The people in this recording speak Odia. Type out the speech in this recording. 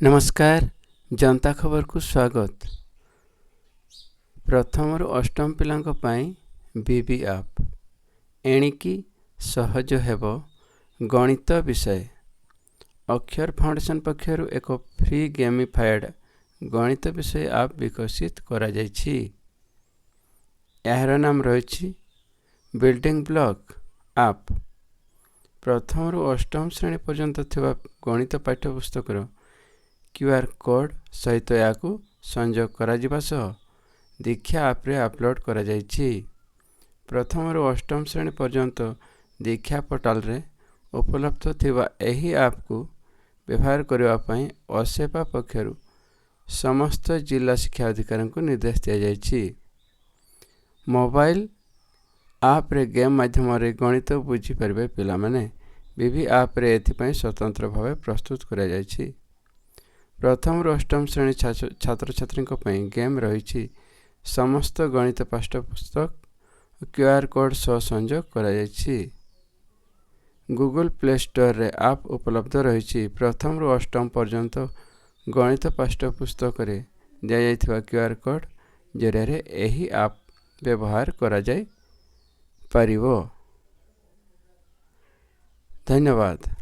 ନମସ୍କାର, ଜନତା ଖବରକୁ ସ୍ୱାଗତ। ପ୍ରଥମରୁ ଅଷ୍ଟମ ପିଲାଙ୍କ ପାଇଁ ବିବି ଆପ୍, ଏଣିକି ସହଜ ହେବ ଗଣିତ ବିଷୟ। ଅକ୍ଷର ଫାଉଣ୍ଡେସନ ପକ୍ଷରୁ ଏକ ଫ୍ରି ଗେମିଫାଏଡ୍ ଗଣିତ ବିଷୟ ଆପ୍ ବିକଶିତ କରାଯାଇଛି। ଏହାର ନାମ ରହିଛି ବିଲ୍ଡିଂ ବ୍ଲକ୍ ଆପ୍। ପ୍ରଥମରୁ ଅଷ୍ଟମ ଶ୍ରେଣୀ ପର୍ଯ୍ୟନ୍ତ ଥିବା ଗଣିତ ପାଠ୍ୟପୁସ୍ତକର କ୍ୟୁଆର୍ କୋଡ୍ ସହିତ ଏହାକୁ ସଂଯୋଗ କରାଯିବା ସହ ଦୀକ୍ଷା ଆପ୍ରେ ଅପଲୋଡ୍ କରାଯାଇଛି। ପ୍ରଥମରୁ ଅଷ୍ଟମ ଶ୍ରେଣୀ ପର୍ଯ୍ୟନ୍ତ ଦୀକ୍ଷା ପୋର୍ଟାଲରେ ଉପଲବ୍ଧ ଥିବା ଏହି ଆପ୍କୁ ବ୍ୟବହାର କରିବା ପାଇଁ ଓସେପା ପକ୍ଷରୁ ସମସ୍ତ ଜିଲ୍ଲା ଶିକ୍ଷା ଅଧିକାରୀଙ୍କୁ ନିର୍ଦ୍ଦେଶ ଦିଆଯାଇଛି। ମୋବାଇଲ ଆପ୍ରେ ଗେମ୍ ମାଧ୍ୟମରେ ଗଣିତ ବୁଝିପାରିବେ ପିଲାମାନେ। ବିଭି ଆପ୍ରେ ଏଥିପାଇଁ ସ୍ୱତନ୍ତ୍ର ଭାବେ ପ୍ରସ୍ତୁତ କରାଯାଇଛି। ପ୍ରଥମରୁ ଅଷ୍ଟମ ଶ୍ରେଣୀ ଛାତ୍ରଛାତ୍ରୀଙ୍କ ପାଇଁ ଗେମ୍ ରହିଛି। ସମସ୍ତ ଗଣିତ ପାଠ୍ୟପୁସ୍ତକ କ୍ୟୁଆର୍ କୋଡ୍ ସହ ସଂଯୋଗ କରାଯାଇଛି। ଗୁଗୁଲ ପ୍ଲେ ଷ୍ଟୋରରେ ଆପ୍ ଉପଲବ୍ଧ ରହିଛି। ପ୍ରଥମରୁ ଅଷ୍ଟମ ପର୍ଯ୍ୟନ୍ତ ଗଣିତ ପାଠ୍ୟପୁସ୍ତକରେ ଦିଆଯାଇଥିବା କ୍ୟୁଆର୍ କୋଡ୍ ଜରିଆରେ ଏହି ଆପ୍ ବ୍ୟବହାର କରାଯାଇପାରିବ। ଧନ୍ୟବାଦ।